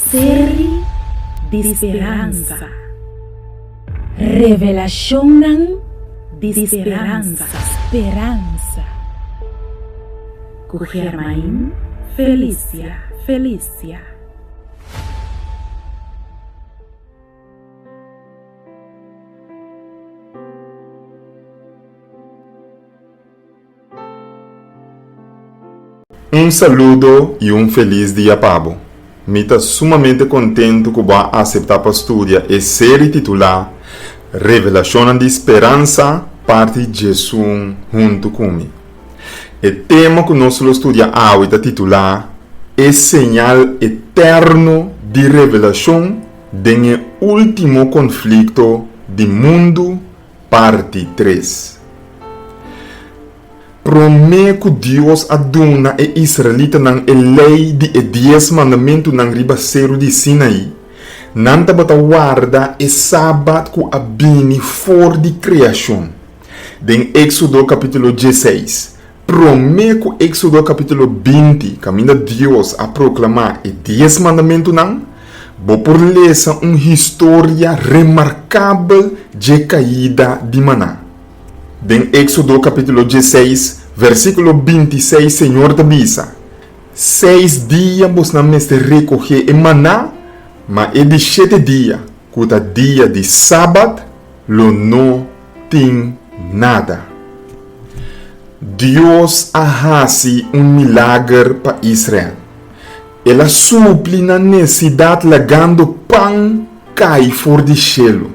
Seri di speransa. Revelashonnan di speransa. Speransa. Ku Germain Felicia Felicia. Un saludo y un feliz dia pa bo. Mi ta sumamente contento cu bo a acepta pa studia e serie titula Revelacionnan di Speransa parti 11 hunto cu mi. E tema cu nos lo studia awe ta titula E Señal Eterno di Revelacion den e Ultimo Conflicto di Mundu parti tres. Promé ku Dios a duna e israelitanan e Lei di e Dies Mandamentunan riba Seru di Sinaí, nan tabata warda e Sabat ku a bini for di kreashon. Den Éksodo kapítulo dieseis, promé ku Éksodo kapítulo 20, kaminda Dios a proklamá e Dies Mandamentunan, bo por lesa un historia remarkabel dje kaida di maná. Den Éksodo kapítulo 16, versíkulo 26 Señor ta bisa, Seis dia bosnan mester rekogé e maná, ma e di shete dia, ku ta dia di sabat, lo no tin nada. Dios a hasi un milager pa Israel. El a supli nan nesidat lagando pan kai for di shelu.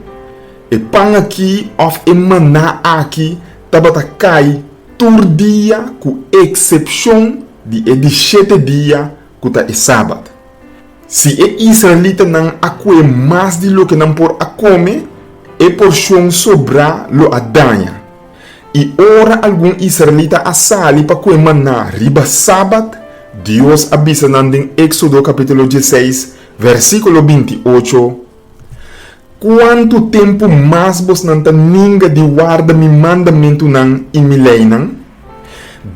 E pan aki òf e maná aki tabata kai tur dia ku eksepshon di e di shete dia ku ta e sabat. Si e israelitanan a kue mas di loke nan por a kome, e porshon sobrá lo a daña. I ora algun israelita a sali pa kue maná riba sabat, Dios a bisa nan den Éksodo kapítulo 16, versíkulo 28, Kuantu tempu mas bosnan ta ninga di warda mi mandamentunan i mi leinan?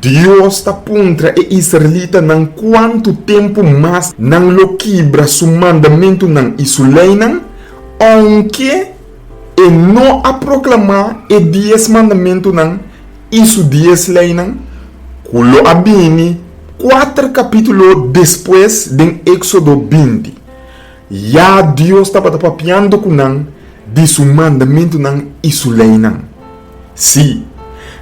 Dios ta puntra e israelitanan kuantu tempu mas nan lo kibra su mandamentunan i su leinan, ounke e no a proklamá e Dies Mandamentunan i su Dies Leinan, ku lo a bini kuater kapítulo despues den Éksodo 20. Ya Dios tabata papiando ku nan di su mandamentunan i su leinan. Sí,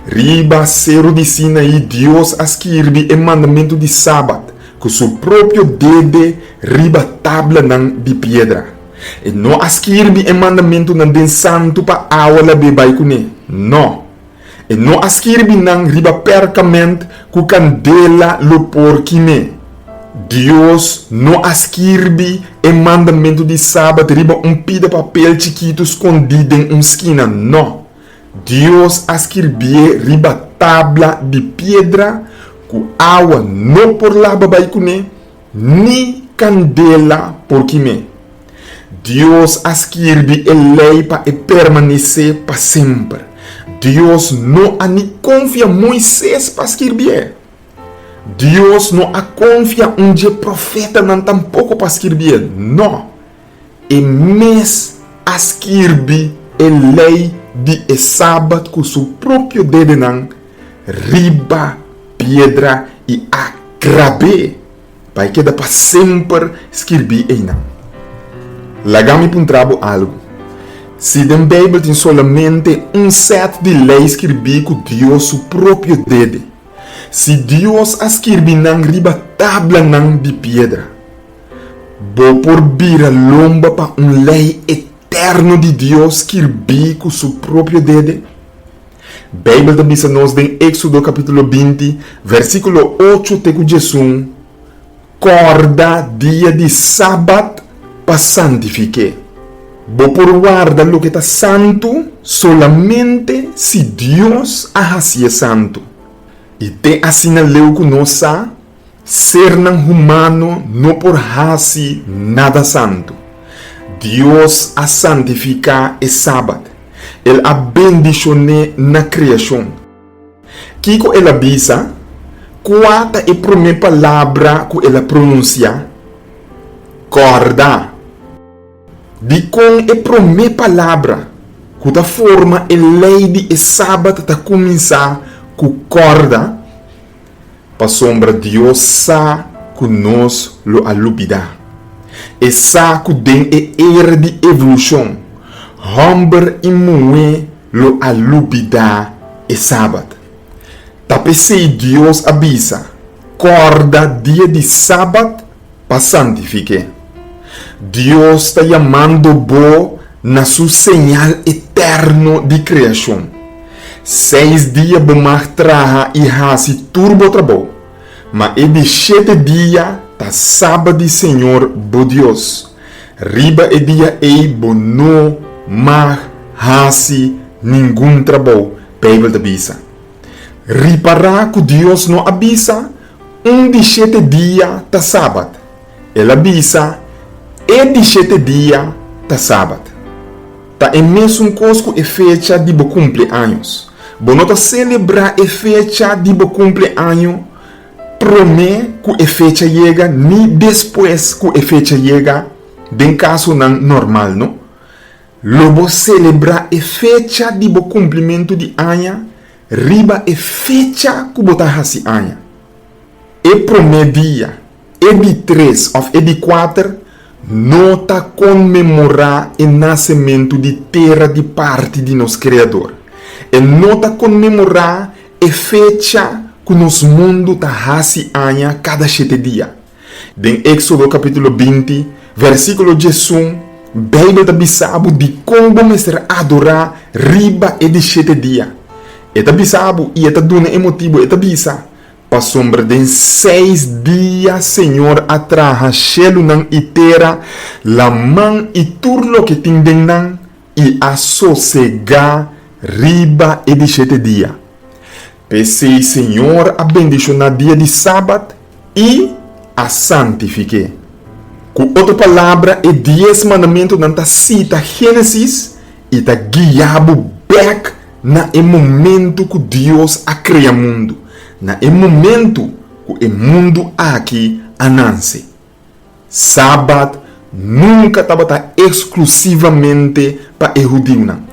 riba Seru di Sinaí Dios a skirbi e mandamentu di Sabat ku su propio dede riba tablanan di piedra. E no a skirbi e mandamentunan den santu pa awa lab'é bai kuné. Nò, E no a skirbi nan riba pèrkament ku kandela lo por kim'é. Dios no a skirbi e mandamentu di Sabat riba un pida papel chikitu skondí den un skina. Nò, Dios a skirbié riba tabla di piedra ku awa no por laba bai kuné, ni kandela por kim'é. Dios a skirbi e lei pa e permanesé pa semper. Dios no a ni konfia Moises pa skirbié. Dios no a konfia un dje profetanan tampoko pa skirbié. No, e mes a skirbi e lei di e Sabat ku su propio dedenan riba piedra i a grab'é. Pa e keda pa semper skirbí einan. Laga mi puntra bo algu. Si den Beibel tin solamente un sèt di lei skirbí ku Dios su propio dede, si Dios a skirbi nan riba tablanan di piedra, bo por bira lomba pa un lei eterno di Dios skirbí ku su propio dede? Beibel ta bisa nos den Éksodo kapítulo 20, versíkulo 8 te ku 11, Kòrda dia di sabat pa santifik'é. Bo por warda loke ta santu solamente si Dios a hasié santu. I te asina leu ku nos sa, Sernan humano no por hasi nada santu. Dios a santifiká e Sabat. El a bendishon'é na kreashon. Kiko el a bisa? Kua ta e promé palabra ku el a pronunsiá? Kòrda! Dikon e promé palabra ku ta forma e lei di e Sabat ta kuminsá ku kòrda? Pasobra Dios sa ku nos lo a lubidá. E sa ku den e era di evolushon, hòmber i muhé lo a lubidá e Sabat. Ta p'esei Dios a bisa, Kòrda dia di Sabat pa santifik'é. Dios ta yamando bo na su señal eterno di kreashon. Seis dia bo mag traha i hasi tur bo trabou, ma e di shete dia ta Sabat di Señor bo Dios. Riba e dia ei bo no mag hasi ningun trabou, Beibel ta bisa. Ripará ku Dios no a bisa, Un di shete dia ta Sabat. El a bisa, E di shete dia ta Sabat. Ta e mesun kos ku e fecha di bo kumpleaños. Bo no ta selebrá e fecha di bo kumpleaño promé ku e fecha yega ni despues ku e fecha yega, den kasonan normal, no? Lo bo selebrá e fecha di bo kumplimentu di aña riba e fecha ku bo ta hasi aña. E promé dia, e di tres òf e di kuater no ta konmemorá e nasementu di tera di parti di nos Kreador. E no ta konmemorá e fecha ku nos mundu ta hasi aña kada shete dia. Den Éksodo kapítulo 20, versíkulo 11, Beibel ta bisa bo dikon bo mester adorá riba e di shete dia. E ta bisa bo i e ta duna e motibu, e ta bisa, Pasobra den seis dia Señor a traha shelunan i tera, laman i tur loke tin den nan, i a sosegá riba e di shete dia. P'esei Señor a bendishoná dia di sabat i a santifik'é. Ku otro palabra, e Dies Mandamentunan ta sita Génesis i ta guia bo bèk na e momentu ku Dios a krea mundu, na e momentu ku e mundu aki a nanse. Sabat nunka tabata eksklusivamente pa e hudiunan.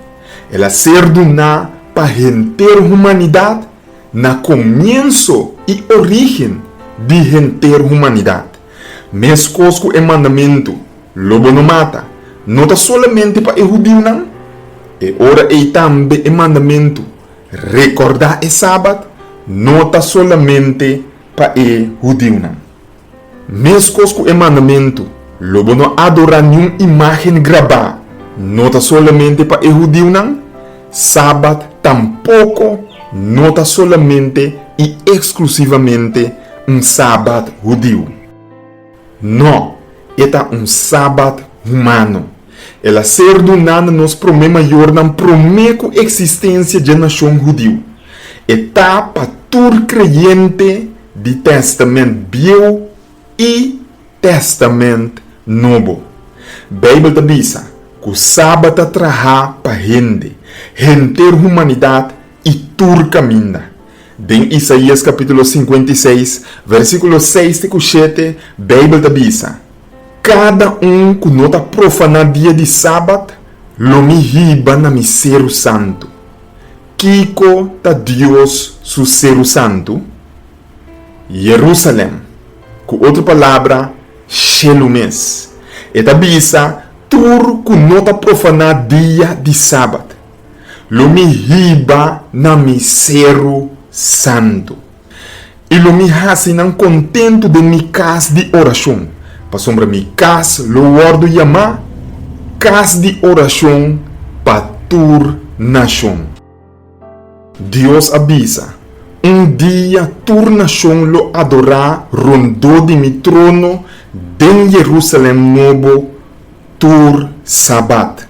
El a ser duná pa henter humanidat na komienso i orígen di henter humanidat. Meskos ku e mandamentu, Lo bo no mata, no ta solamente pa e hudiunan, e ora ei tambe e mandamentu, Rekordá e sabat, no ta solamente pa e hudiunan. Meskos ku e mandamentu, Lo bo no adorá niun imágen grabá, no ta solamente pa e hudiunan, Sabat tampoko no ta solamente i eksklusivamente un sabat hudiu. No, e ta un sabat humano. El a ser duná na nos promé mayornan promé ku eksistensia dje nashon hudiu. E ta pa tur kreyente di Tèstamènt Bieu i Tèstamènt Nobo. Beibel ta bisa ku Sabat ta trahá pa hende, henter humanidat i tur kaminda. Den Isaías kapítulo 56, versíkulo 6 te ku 7, Beibel ta bisa, Kada un ku no ta profaná dia di Sabat, lo mi hiba na mi seru santu. Kiko ta Dios su seru santu? Yerusalèm. Ku otro palabra, shelu mes. E ta bisa tur ku no ta profaná dia di Sabat, Lo mi hiba na mi seru santu, i lo mi hasi nan kontentu den mi kas di orashon, pasobra mi kas lo wòrdu yamá kas di orashon pa tur nashon. Dios a bisa, Un dia tur nashon lo adorá rondó di mi trono den Yerusalèm Nobo tur sabat.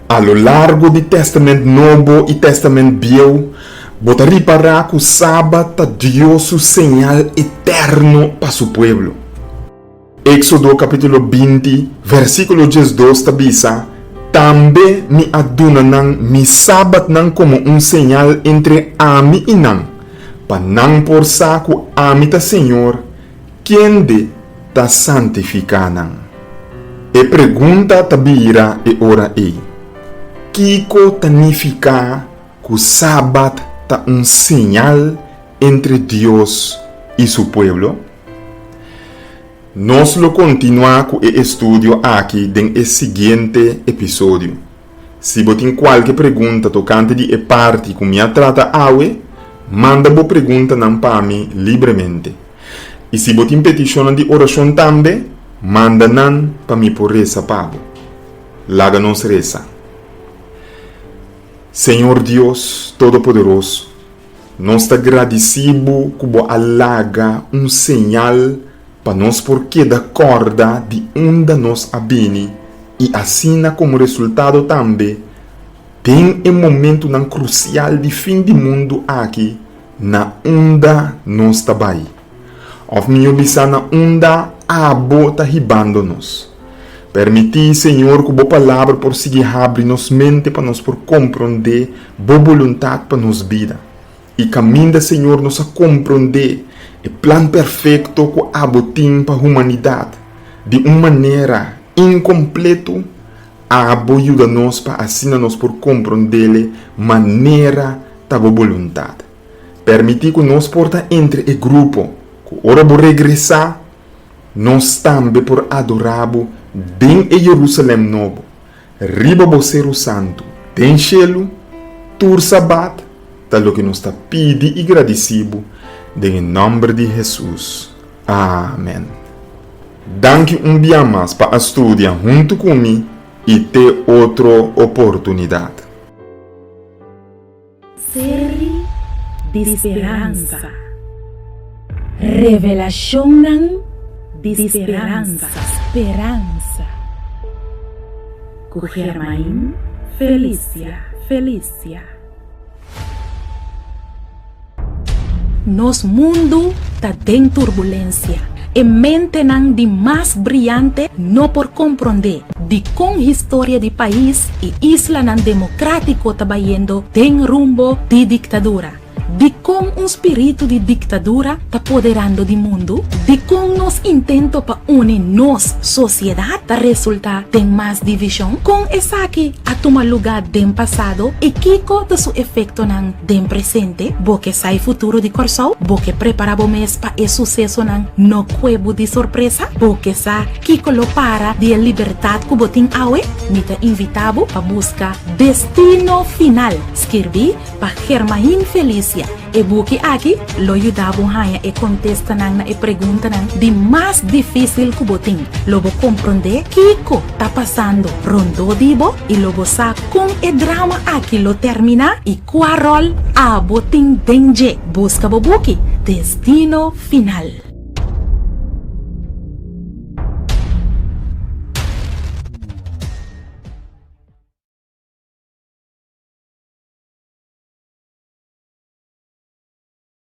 A lo largo di Tèstamènt Nobo i Tèstamènt Bieu, bo ta ripará ku sabat ta Dios su señal eterno pa su pueblo. Éksodo kapítulo 20, versíkulo 12 ta bisa, Tambe mi a duna nan mi sabatnan komo un señal entre ami i nan, pa nan por sa ku ami ta señor, kende ta santifiká nan. E pregunta ta bira e ora ei, Kiko ta nifiká ku Sabat ta un señal entre Dios i su pueblo? Nos lo kontinuá ku e estudio aki den e siguiente episodio. Si bo tin kualke pregunta tokante di e parti ku mi a trata awe, manda bo preguntanan pa mi libremente. I si bo tin petishonnan di orashon tambe, manda nan pa mi por resa pa bo. Laga nos resa. Señor Dios Todopoderoso, nos ta gradisí Bo ku Bo a laga un señal pa nos por keda kòrda di unda nos a bini i asina komo resultado tambe den e momentunan krusial di fin di mundu aki na unda nos ta bai, òf mihó bisá na unda Abo ta hibando nos. Permití, Señor, ku Bo Palabra por sigui habri nos mente pa nos por komprondé Bo boluntat pa nos bida. I kaminda, Señor, nos a komprondé e plan perfekto ku Abo tin pa humanidat di un manera inkompletu, Abo yuda nos pa asina nos por komprondele manera ta Bo boluntat. Permití ku nos por ta entre e grupo ku ora Bo regresá, nos tambe por adorá Bo den e Jerusalèm nobo, riba Bo seru santu, den shelu, tur Sabat, ta loke nos ta pidi i gradisí Bo den e nòmber di Hesus. Amèn. Danki un bia mas pa a studia huntu ku mi i te otro oportunidat. Seri di speransa. Revelashonnan di speransa. Speransa. Ku Germain Felicia. Felicia. Nos mundu ta den turbulensia. E mentenan di mas briante no por komprondé dikon historia di pais i islanan demokratiko ta bayendo den rumbo di diktadura. Dikon un spiritu di diktadura ta poderando di mundu? Dikon nos intento pa uni nos sosiedat ta resultá den mas divishon? Kon esaki a tuma lugá den pasado i kiko ta su efektonan den presente? Bo ke sa e futuro di Kòrsou? Bo ke prepará bo mes pa e susesonan no kue bo di sorpresa? Bo ke sa kiko lo para di e libertat ku bo tin awe? Mi ta invitá bo pa buska Destino Final, skirbí pa Germain Felicia. E buki aki lo yuda bo haña e kontestanan na e preguntanan di mas difísil ku bo tin. Lo bo komprondé kiko ta pasando rondó di bo i lo bo sa kon e drama aki lo terminá i kua ròl abo tin den dje. Buska bo buki, Destino Final.